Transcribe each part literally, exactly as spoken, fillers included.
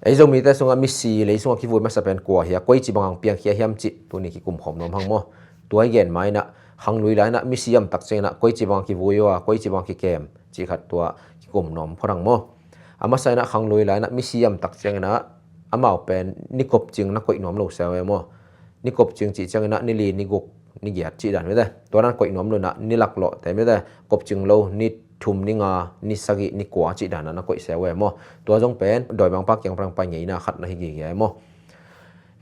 Ei Zomite sungah misi lei sungah kivui masa pen kua hi a, koici bang hang piangkhia hiam cih tuni kikum khawm nuam hang maw. Tua i gen ma inah, khanglui lai inah misi a om tak ciang inah koici bang hang kivui uh a, koici bang hang kikem cih khat tua kikum nuam phot hang maw. A masa inah khanglui lai inah misi a om tak ciang inah amau pen ni kop cing na koih nuam lo sia uh e maw. Ni kop cing cih ciang inah ni li, ni guk, ni giat cih dan mite. Tua dan koih nuam lo inah ni laklawhte mite, kop cing lo ni thum, ni nga, ni sagih, ni kua cih dan ah na koih sia uh e maw. Tua zong pen dawimangpa kiang pan hong pai ngeina khat na hi gige e maw.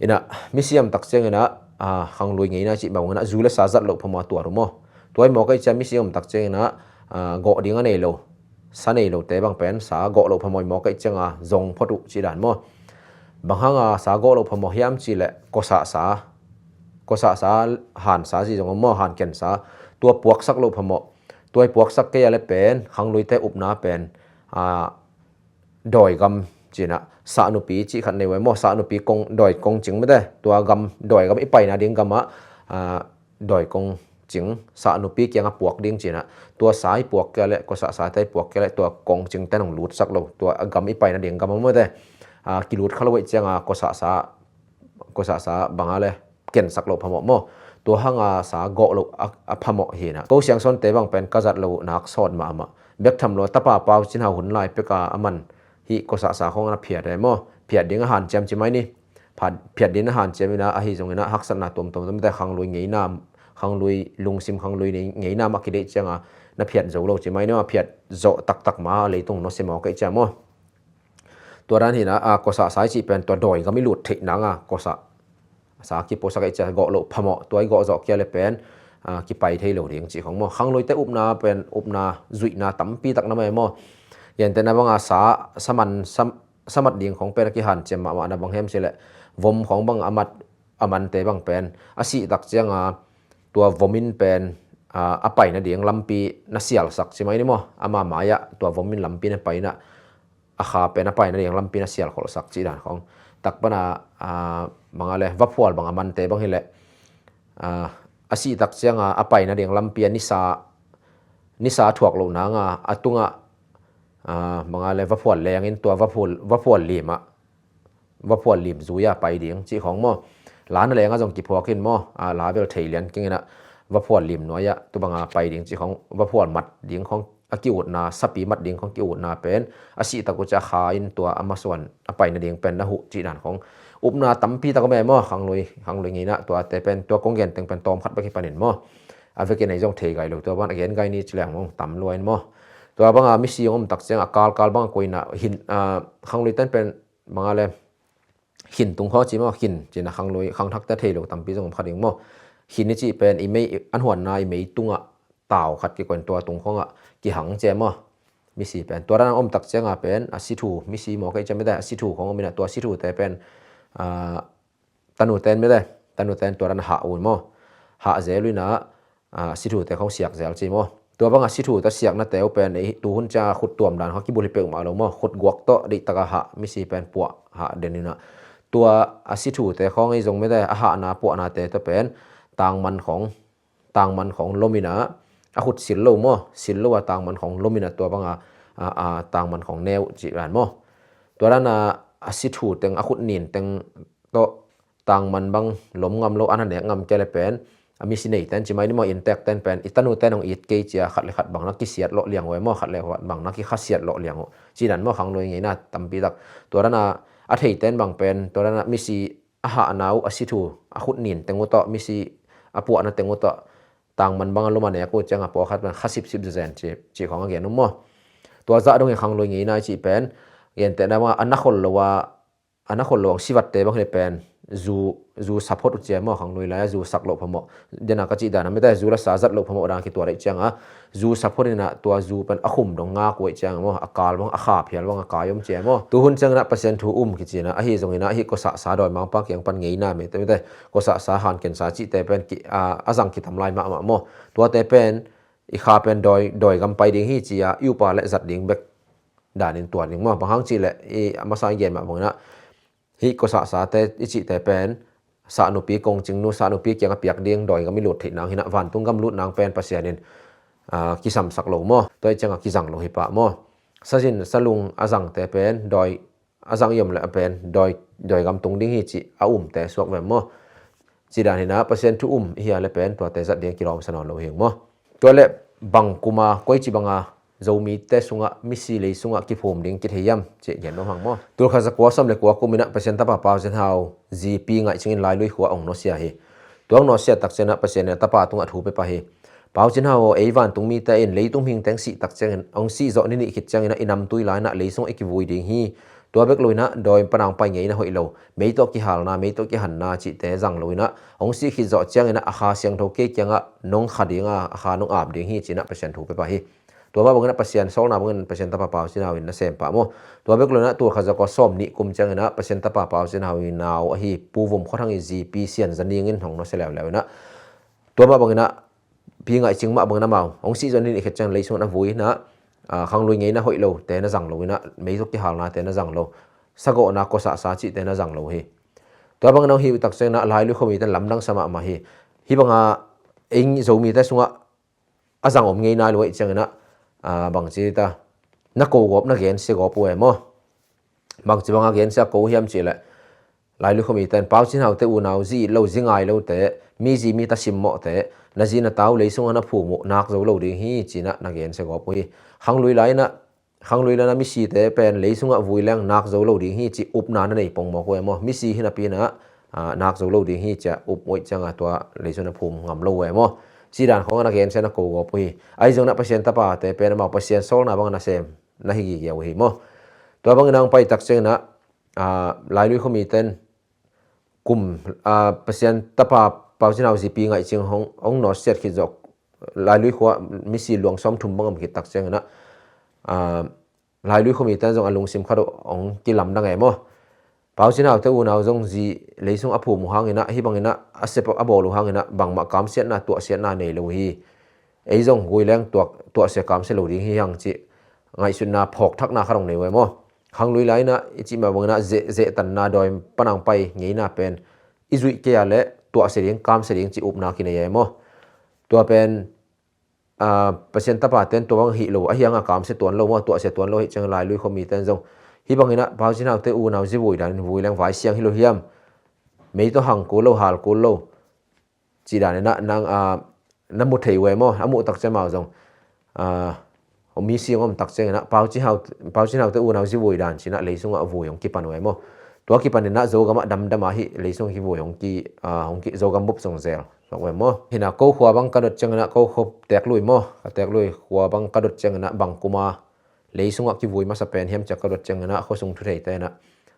Inah misi a om tak ciang inah, ah, khanglui ngeina cih bang inah zu le sa zat loh phamawh a tuat uh maw. Tua i mawk ahih ciang misi a om tak ciang inah, ah, gawh ding a nei lo, sa nei lote bang pen sa gawh loh phamawh i mawk ahih ciang a zong phot uh cih dan maw. Bang hang a sa gawh loh phamawh hiam cih leh kosah sa, kosah sa, han sa ci zong om maw, han ken sa, tua puaksak loh phamawh. Tua i puaksak kei a le pen khangluite upna pen, ah, dawigam ci inah, sahnupi cih khat nei uh e maw, sahnupi kong, dawi kong cing mite, tua gam, dawigam i paina ding gam ah, ah, dawi kong cing, sahnupi kiangah puak ding ci inah, tua sa i puak kei a le, kosah sate i puak kei a le, tua kong cingte hong lutsak lo, tua gam i paina ding gam ah mite, ah, kilut kha lo ahih ciang a kosah sa, kosah sa bang a le kensak loh phamawh maw. Tua hang a sa gawh loh a, a phamawh hi inah. Ko Siangsawnte bang pen ka zat loh nak sawt mahmah. Bek tham lo a tapa Pau Cin Hau hun lai pek a a man hih kosah sa khawng na phiat e maw. Phiat ding a hanciam ci mai ni. Phat, phiat ding a hanciam inah, ahi zong inah haksatna tuamtuam tuamte khanglui ngeina, khanglui lungsim, khanglui nei-, ngeina mah kideih ciang a na phiat zo lo ci mai ni maw, phiat zawh taktak ma leitung nusia mawk ahih ciang maw. Tua dan hi inah, ah, kosah sa i cih pen tua dawigam i lut theih nang a kosah sa kipuaksak ahih ciang gawh loh phamawh, tua i gawh zawh kei a le pen, ah, kipai thei lo ding cih khawng maw. Khangluite upna pen, upna zuihna tampi tak na mai maw. Gentehna bang a sa, sa man, sa, sa mat ding khawng pen a kihanciam mahmah na bang hiam cih leh vom khawng bang a mat, a mante bang pen a sih tak ciang a tua vom in pen, ah, a paina ding lampi na sialsak ci mai ni maw. Ama mai ah tua vom in lampi na pai inah, a kha pen a paina ding lampi na sialkholhsak cih dan khawng. Tak pan a, ah, bang a le vaphual bang a mante bang hi leh, ah, a sih tak ciang a, a paina ding lampi a nisa, nisa thuak loh nang a, a tungah, ah, bang a le vaphual leng in tua vaphual, vaphual lim ah, vaphual lim zui a pai ding cih khawng maw. La na leng a zong kiphuak in maw, ah, la bel thei lian keng inah vaphual lim nuai ah tu bang a pai ding cih khawng, vaphual mat ding khawng a ki-utna, sapi mat ding khawng ki-utna pen a sih tak uh ciang a kha in tua a masuan a paina ding pen na huh cih dan khawng. Upna tampi tak om e maw, khanglui, khanglui ngeina tuate pen, tua kong gen teng pen tawm khat bek hi panin maw. A vekin ei zong thei gai lo, tua bang a gen gai ni ci leng maw, tam lua in maw. Tua bang a misi hong om tak ciang a kalkal bang a koihna hin, ah, khangluite pen bang a le hin tung khaw ci maw, hin ci inah khanglui, khangthakte thei lo tampi zong om kha ding maw. Hin i cih pen i mei, an huanna i mei tungah tau khat kikoih in tua tung khawngah kihang ci e maw. Misi pen tua dan a om tak ciang a pen a sithu, misi mawk ahih ciang mite, a sithu khawng om inah tua sithute pen, ah, tanute in mite, tanute in tua dan a hah uh maw. Hah zel uh inah, ah, sithute khawng siak zel ci maw. Tua bang a sithute siaknate uh pen, eh, tuhun ciang a khut tuam dan khawng kibulh hi peuhmah lo maw. Khut guak tawh deihtak a hah, misi pen puah hah den inah. Tua a sithute khawng ei zong mite, a hahna puahnate tawh pen tangman khawng, tangman khawng lom inah, a khut sil lo maw, sil lo a tangman khawng lom inah tua bang a, a, a, tangman khawng ne uh cih dan maw. Tua dan a, a sithu teng, a khut nin teng tawh tangman bang lom ngam lo, an a nek ngam kei a le pen, a misi neite in ci mai ni maw, inntekte in pen i tanute in hong it kei ci a khat le khat bang na kisiat lawh liang uh e maw, khat le khat bang na kikhasiat lawh liang uh. Cih dan maw, khanglui ngeina tampi tak. Tua dan a, a theite in bang pen, tua dan a misi a hahna uh, a sithu, a khut nin teng uh tawh, misi a puahna teng uh tawh tangman bang a lom a nek uh ciang a pawlkhat pen kha sipsip zezen ci, cih khawng a gen uh maw. Tua zah dong hi khanglui ngeina i cih pen, gentehna bang a, a na khol lo a, a na khol lo a hong sivatte bang hi le pen zu, zu sa phot uh ci e maw, khanglui lai a zu sak loh phamawh. Dena ka cih dan a mite, zu le sa zat loh phamawh dan kituat ahih ciang a, zu sa phot inah tua zu pen a khum dong ngak uh ahih ciang a maw, a kal bang, a kha phial bang a kai om ci e maw. Tuhun ciang inah Pasian thu um kici inah, ahi zong inah, ahi kosah sa dawimangpa kiang pan ngeina mite, mite, kosah sa, han ken sa cihte pen ki, a, a zang kitam lai mahmah maw. Tuate pen i kha pen dawi, dawigam pai ding hi ci a, i upa le zat ding bek dan in tuat ding maw. Bang hang cih leh, i a masa i gen mah bang inah, hih kosah sate i cihte pen sahnupi kongcingnu, sahnupi kiangah piak ding, dawigam i lut theih nang hi inah, vantung gam lut nang pen Pasian in, ah, kisamsak lo maw. Tua ahih ciang a kizang lo hi pah maw. Sazin salung a zangte pen dawi, a zang i om le a pen dawi, dawi gam tung ding hi cih a umte suak ve maw? Ci dan hi na, Pasian thu um i hia le pen tuate zat ding kilawm sa nawn lo hi maw? Tua le bang kuma, koici banga Zomite sungah misi lei sungah kiphum ding kithei hiam cih gen nuam hang maw? Tulkhat zakua sawm le kua kum inah Pasian tapa Pau Cin Hau zipi ngaihcingin Lailui khua hong nusia hi. Tua hong nusia tak cianginah Pasian in a tapa tungah thu pia pah hi. Pau Cin Hau aw, ei vantung mite in leitung mihingte hong sih tak ciangin, hong sih zawh ni nih khit cianginah i namtui lai inah lei sungah i kivui ding hi. Tua bek lo inah dawi panang pai ngeina hoih lo, mei tawh kihalna, mei tawh kihanna cihte zang lo inah hong sih khit zawh cianginah a Kha Siangtho kei kiangah nong kha dinga, a kha nong ap ding hi ci-inah Pasian thu pia pah hi. Tua mah bangin a Pasian sawlna bangin Pasian tapa Pau Cin Hau in na sem pah maw? Tua bek lo inah tulkhat zakua sawm nih kum ciangin a Pasian tapa Pau Cin Hau i nau ahi Pu Vum Khua Thang i zipi Sian Za Ning in hong nusia leuleu inah, tua mah bangin a Pi Ngaih Cing mah bangin amau hong sih zawh ni nih khit ciang lei sungah na vui inah, a, khanglui ngeina hoih lo te na zang lo inah, mei tawh kihalna te na zang lo, sagawhna kosahsa cihte na zang lo hi. Tua bangin hong hih uh tak ciangin a Lailui khuamite lamdang sa mahmah hi. Hih banga ei Zomite sungah a zang om ngei nai lo ahih ciangin a, a, bangci ta, na ko gawp, na gensia gawp uh e maw? Bangci banga gensia ko hiam cih leh, Lailui khuamite in Pau Cin Hau te unau zi it lo, zi ngai lote, mi zi mi ta simmawhte, na zi na tau lei sungah na phum uh nak zo lo ding hi ci-inah na gensia gawp uh hi. Khanglui lai inah, khanglui lai inah misite pen lei sungah vui leng nak zo lo ding hi cih upna na nei pongmawk uh e maw? Misi hi napi inah, a, nak zo lo ding hi ci-a up uh ahih ciangin tua lei sungah na phum ngam lo uh e maw? Ci dan khawngah na gensia na ko gawp uh hi. Ahi zongin a Pasian tapate pen amau Pasian sawlna bangin na sem na hi gige uh hi maw? Tua bangin hong pai tak ciangin a, a, Lailui khuamite in kum, a, Pasian tapa Pau Cin Hau zipi Ngaih Cing hong, hong nawtsiat khit zawh, Lailui khua misi luang sawmthum bang om khit tak ciangin a, a, Lailui khuamite in zong a lungsim khat uh hong kilamdang e maw? Pau Cin Hau te unau zong zi lei sung a phum uh hangin a, hih bangin a, a sep a bawl uh hangin a, bangmah kamsiatna, tuahsiatna nei lo hi. Ei zong vui leng tuah, tuahsia kamsia lo ding hi hang cih ngaihsutna phawkthakna khat hong nei uh e maw? Khanglui lai inah i cih mah bangin a zeh, zehtanna, dawi panang pai ngeina pen i zuih kei a leh tuahsia ding, kamsia ding cih upna kinei e maw? Tua pen, a, Pasian tapate in tua bang hih lo, ahi hangah kamsia tuan lo maw, tuahsia tuan lo ahih ciangin Lailui khuamite in zong hih bangin a Pau Cin Hau te unau zi vui danin vui leng vai siang hi lo hiam? Mei tawh hang kul lo, hal kul lo. Ci dan inah nang, a, na mu thei uh e maw? A muh tak ciang amau zong, a, mi sing om tak ciangin a Pau Cin Hau, Pau Cin Hau te unau zi vui dan ci-inah lei sungah vui hong kipan uh e maw? Tua kipan inah Zogamah damdam a hih lei sungah kivui hong ki, a, hong ki, Zogam bup zong zel suak uh e maw? Hi inah ko khua bang ka dot ciangin a, ko khua Teeklui maw? Ka Teeklui khua bang ka dot ciangin a bang kuma lei sungah kivui masa pen hiam ci-a ka dot ciangin a khuasung thutheite inah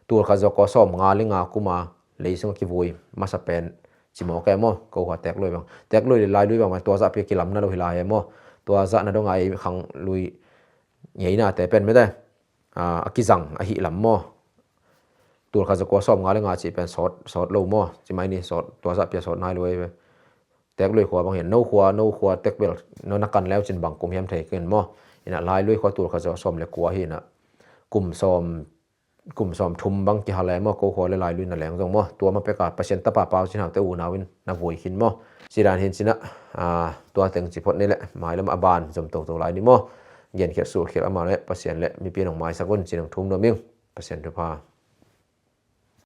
tulkhat zakua sawmnga le nga kuma lei sungah kivui masa pen ci mawk e maw? Ko khua Teeklui bang, Teeklui le Lailui bang, bang tua zahpi a kilamna lo hi lai e maw? Tua zahna dong a ei khanglui ngeinate pen mete, a, a kizang ahih lam maw? Tulkhat zakua sawmnga le nga cih pen sawt, sawt lo maw? Ci mai ni, sawt, tua zahpi a sawt nai lo e. Teeklui khua bang hi a, no khua, no khua, Teekbel, no na kan leu cin bang kum hiam thei kei in maw? Inah Lailui khua tulkhat zakua sawm le kua hi inah kum sawm, kum sawmthum bang kihal e maw, ko khua le Lailui na leng zong maw? Tua mah pek a Pasian tapa Pau Cin Hau te unau in na vui khin maw? Ci dan hi in ci-in a, a, tua teng ci phot ni leh, mailam a ban zom toto lai ni maw? Genkhiat sulkhiat amah le Pasian le mipi in hong maisak un ci-in hong thum nuam ing. Pasian thupha.